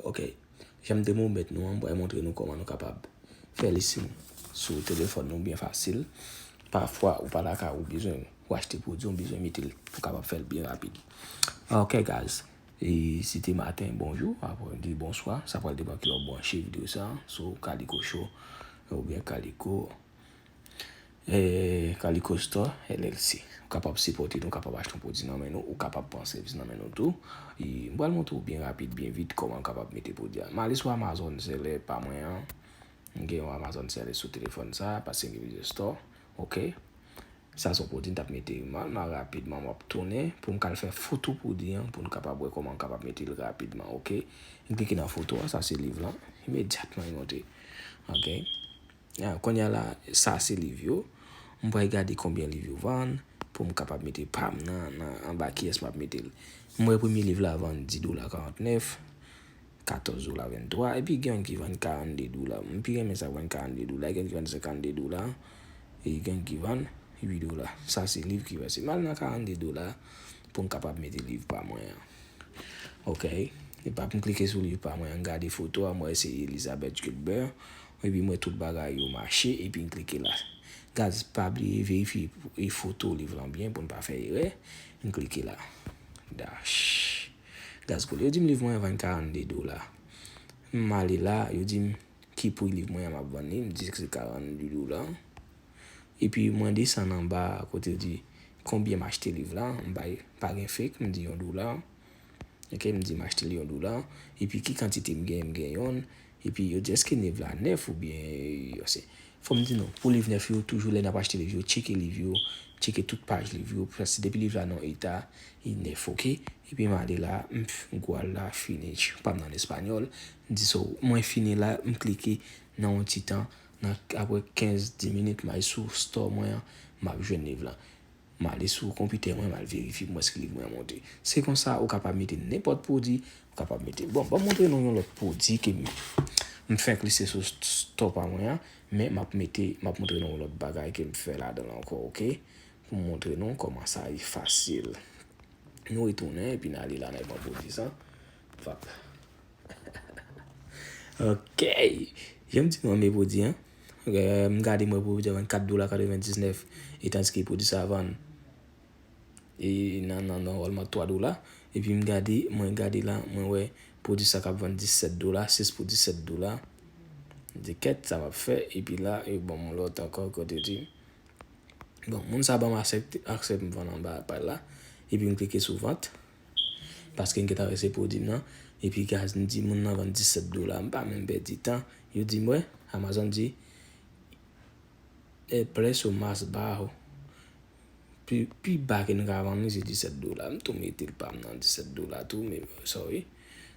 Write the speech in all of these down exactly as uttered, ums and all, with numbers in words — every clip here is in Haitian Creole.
Ok. Jan m te pwomèt nou an, m pral montre nou kòman nou kapab fè listing sou telefòn nou byen fasil. Pafwa, ou pa lakay ou, bezwen ou achte pwodui, ou bezwen mete l pou kapab fè l byen rapid. Ok, guys. E si te maten, bonjou, aprè di bonswa, sa pral depann kilè w branche videyo sa, sou Kaliko Show, oubyen Kaliko, eh, Kaliko Store L L C. Ou kapab sipòte nou, ou kapab achte yon pwodui nan men nou, ou kapab pran sèvis nan men nou tou. E m pral montre w byen rapid, byen vit, kòman w kapab mete pwodui a. M ale sou Amazon Seller pa mwen an. M gen yon Amazon Seller sou telefòn sa, paske m gen plizyè store. Ok. Sa se yon pwodui m t ap mete. M al nan rapidman, m ap tounen pou m ka al fè foto pwodui an, pou n kapab wè kòman m kapab mete l rapidman, ok? M klike nan foto a, sa se liv lan. Imedyatman, li monte. Ok. Ah, kounye a la, sa se liv yo. M pral gade konbyen liv yo vann, pou m kapab mete pa m nan, nan anba kiyès m ap mete l. M wè premye liv la vann dis dola karantnèf. Katòz dola venntwa, epi gen youn ki vann karannde dola. M pi renmen sa k vann karannde dola, gen youn ki vann senkannde dola, e gen youn ki vann uit dola. Sa se liv ki vèse. M al nan karannde dola pou m kapab mete liv pa mwen an. Ok. Epa m klike sou liv pa mwen an, m gade foto a, m wè se Elizabeth Gilbert. Epi m wè tout bagay yo mache, epi m klike la. Guys, pa bliye verifye e foto liv lan byen pou n pa fè erè. M klike la. Dash. Gaz koule. Yo di m liv mwen an vann karannde dola. M ale la, yo di m ki pri liv mwen an m ap vann li. M di se karannde dola. Epi mwen desann anba kote yo di konbyen m achte liv la. M bay, pa gen fake, m di yon dola. Ok, m di m achte l yon dola. Epi ki kantite m gen, m gen yonn. Epi yo di èske liv la nèf oubyen yo se. Fò m di nou, pou liv nèf yo, toujou lè n ap achte liv yo, tcheke liv yo, tcheke tout paj liv yo, paske depi liv la nan eta, li nèf, ok? Epi m ale la, m f-, m gwa la, finish. Pa m nan espanyòl, m di so, mwen fini la, m klike nan yon ti tan, nan, apre kenz, dis minit, m al sou store mwen an, m ap jwenn liv la. M ale sou konpitè mwen, m al verifye pou m wè si liv mwen an monte. Se konsa, ou kapab mete nenpòt pwodui, ou kapab mete, bon, ban m montre nou yon lòt pwodui ke m, m fèk liste sou st-, store pa mwen an, men m ap mete, m ap montre nou yon lòt bagay ke m fè ladan l ankò, ok? Pou m montre nou kòman sa ye fasil. Nou retounen, epi n ale la, n al pran pwodui sa. Vap. Ok. Jan m di nou an, men pwodui an. Eh, m gade, m wè pwodui a vann kat dola katrevendiznèf, e tandiske pwodui sa vann, e nan, nan, nan Walmart twa dola. Epi m gade, mwen gade la, mwen wè pwodui sa k ap vann disèt dola, sis pou disèt dola. M di kèt, sa m ap fè, epi la, yo ban m yon lòt ankò kote di. Bon, moun sa ban m aksè, aksè pou m vann anba pa l la. Epi m klike sou vant. Paske m gentan wè se pwodui m nan. Epi gaz, m di moun nan vann disèt dola. M pa menm pèdi tan. Yo di m, wè, Amazon di, el precio más bajo. Pi, pi ba ke nou ka vann li, se disèt dola. M tou mete l pa m nan disèt dola tou, men sorry.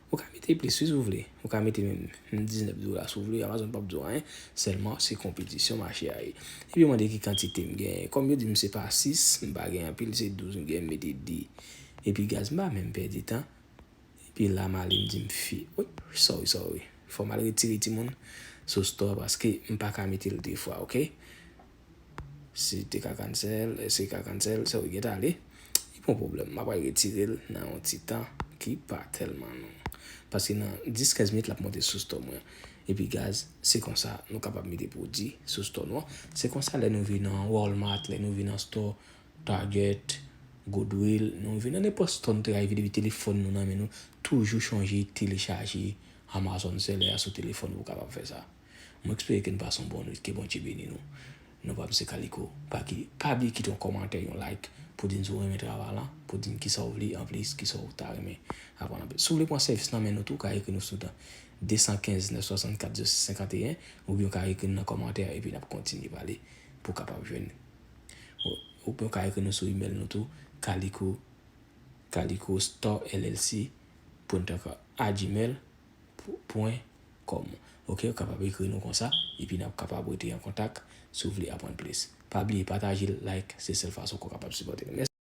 Ou ka mete plis wi si w vle. Ou ka mete menm diznèf dola si w vle. Amazon p ap di w anyen. Sèlman, se konpetisyon mache a ye. Epi yo mande ki kantite m genyen. Kòm yo di m se pa sis, m pa gen anpil, se douz m genyen, m mete de. Epi gaz, m pa menm pèdi tan. Epi la, m ale, m di m fi. Wi, sorry, sorry. Fò m al retire timoun sou store paske m pa ka mete l de fwa, ok? Si te ka cancel, si ka cancel, sa w gentan ale. Li pa yon pwoblèm. M ap al retire l nan yon ti tan ki pa tèlman long. Paske nan dis kenz minit, l ap monte sou store mwen. Epi gaz, se konsa, nou kapab mete pwodui sou store nou an. Se konsa, lè nou vin nan Walmart, lè nou vin nan store, Target, Goodwill, nou vin nan nenpòt store nou te ka rive depi telefòn nou nan men nou, toujou chonje telechaje Amazon Seller a sou telefòn ou kapab fè sa. Mwen espere ke nou pase yon bon nwit, ke Bondye beni nou. Non pa m se Kaliko. Pa ki, pa bliye kite yon kòmantè, yon like, pou di n si w renmen travay la, pou di n kisa w vle anplis, kisa w ta renmen aprann anplis. Si w vle pran sèvis nan men nou tou, w ka ekri nou sou de san kenz, nèf swasannkat, zewo sis senkanteyen, oubyen w ka ekri n nan kòmantè, epi n ap kontinye pale pou w kapab jwenn. Ou, oubyen w ka ekri nou sou email nou tou, Kaliko, Kaliko Store L L C, pwentaka a gmail pwen kòm. Ok, ou kapab ekri nou konsa, epi n ap kapab rete an kontak si w vle aprann plis. Pa bliye pataje l, like, se sèl fason ke w kapab sipòte nou. Mèsi.